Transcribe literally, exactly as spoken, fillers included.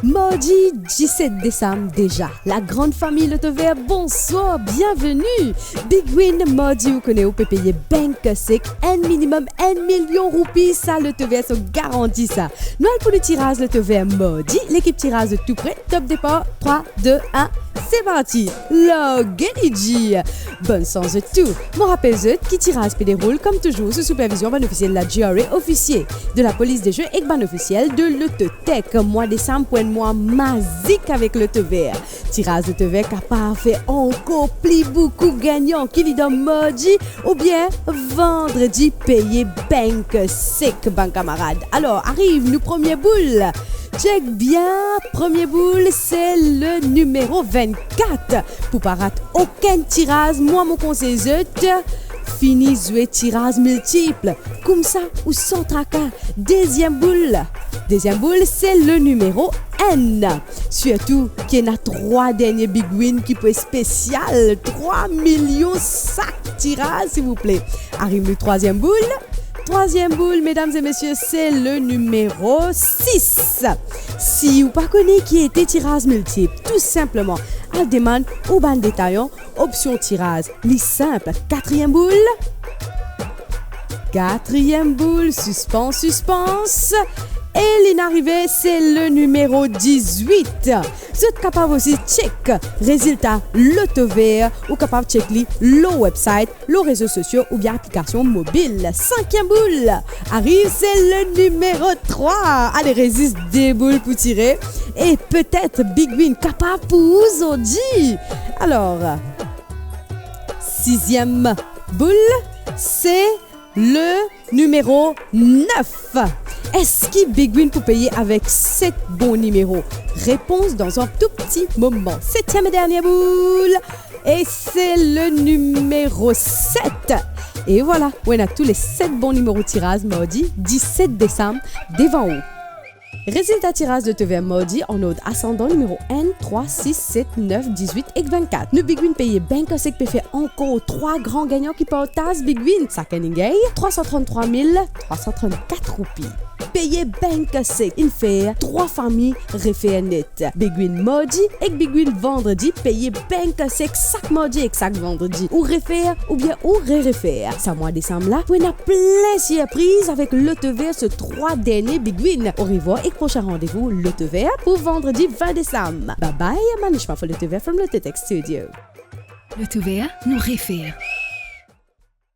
Mardi diset desam deza, la grann fami Lotover, bonswar, bienveni. Big Win Mardi, ou kone ou pe peye bank sek enn minimem enn milion roupi, sa Lotover so garanti sa. Nou al pou nou tiraz Lotover Mardi, lekip tiraz de tou pre, top depar, trwa, de, enn, se parti. Large li dir. Bonn sans zot tou. Mo rapel zot ki tiraz pe deroul, kom touzour, sou sipervizion bann ofisiel la G R A, ofisie de la polis de zwe ek bann ofisiel de Lototech. Mwa desam pou enn mwa mazik avek Lotover. Tiraz Lotover kapav fer ankor pli boukou gagnan ki li dan Mardi oubien Vandredi, peye bank sek, bann kamarad. Alor, ariv nou premie boul. Chek bien, premie boul, se le nimero vennkat. Pou pa rat okenn tiraz, mwa mo konsey zot, fini zwe tiraz miltip. Koumsa, ou san traka. Deziem boul. Deziem boul, se le nimero enn. Sirtou ki ena trwa dernie Big Win ki pou spesial, trwa milion sak tiraz, silvouple. Ariv nou trwaziem boul. Trwaziem boul, medam e mesie, se le nimero sis. Si ou pa kone ki ete tiraz miltip, tou sinpleman, al demann ou bann detayan opsion tiraz. Li sinp. Katriem boul. Katriem boul, sispans, sispans. E linn arive, se le nimero dizwit. Zot kapav osi chek rezilta Lotover, ou kapav chek li lor website, lor rezo sosio oubien aplikasion mobil. Sinkiem boul ariv, se le nimero trwa. Ale, res zis de boul pou tire e petet Big Win kapav pou ou zordi. Alor, siziem boul, se le nimero nef. Eski Big Win pou peye avek set bon nimero? Repons dan enn tou pti moman. Setiem e dernie boul, e se le nimero set. E vwala, ou ena tou le set bon nimero tiraz mardi diset desam devan ou. Rezilta tiraz Lotover mardi an ord asandan, nimero enn, trwa, sis, set, nef, dizwit ek vennkat. Nou Big Win peye bank sek pe fer ankor trwa gran gagnan ki partaz Big Win. Sakenn inn gagn trwa san tranntrwa mil trwa san trannkat roupi. Peye bank sek inn fer trwa fami refer net. Big Win mardi ek Big Win vandredi, peye bank sek sak mardi ek sak vandredi. Ou refer oubien ou re-refer. Sa mwa desam la pou ena plin sirpriz avek Lotover so trwa dernie Big Win. Orevwar ek prosin randevou Lotover pou vandredi vin desam. Bye bye, Manishma for Lotover from Lototech Studio. Lotover, nou refer.